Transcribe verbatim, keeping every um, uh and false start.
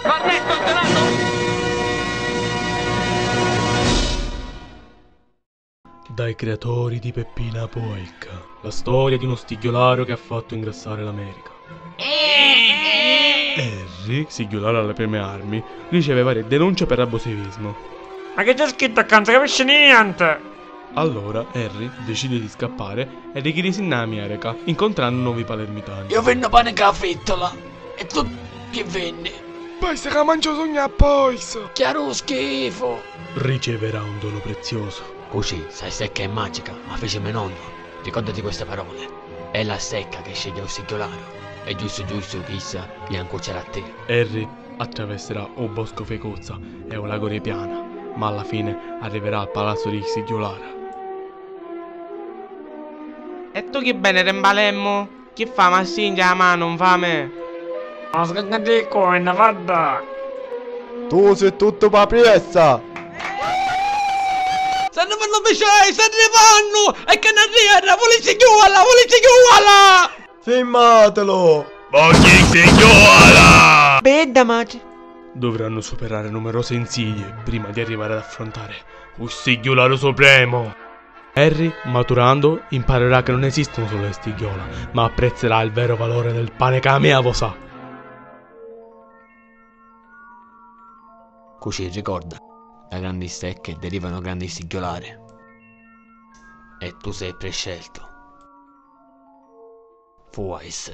Cornetto intonato! Dai creatori di Peppina Polca. La storia di uno stigghiolaru che ha fatto ingrassare l'America. Harry, stigghiolaru alle prime armi, riceve varie denunce per abusivismo. Ma chi c'è scritto ccà? Non si capisce niente! Allora Harry decide di scappare e di ghirisi nna America, incontrando nuovi palermitani. Io venno pane ca frittola e tu chi venni? Poi se ca mangio sogno a poiso! Chiaro schifo! Riceverà un dono prezioso. Cucì, sta secca è magica, ma fici me nonno. Ricordati queste parole. È la secca che sceglie u stigghiolaru. E giustu giustu chissa li ancuccerà a te. Harry attraverserà u boscu Fecuzza e u lagu di Piana, ma alla fine arriverà al palazzu di Sigghiolara. E tu chi beni rimbalemmu? Chi fa, ma stringi a manu, nfame? Ma sgagna di cu e na vadda! Tu si tuttu pa priessa! Sta arrivannu Micei, sta arrivannu! E che ne arriva, vulissi chiuala, vulissi chiuala! Firmatelo! Vogghi signora! Bedda matri! Dovranno superare numerose insidie prima di arrivare ad affrontare u Sighiularu Supremo. Harry, maturando, imparerà che non esistono solo le stighiola, ma apprezzerà il vero valore del pane ca a mia vosà. Cucì ricorda, da grandi secche derivano grandi stigghiolare. E tu sei prescelto. Fuais.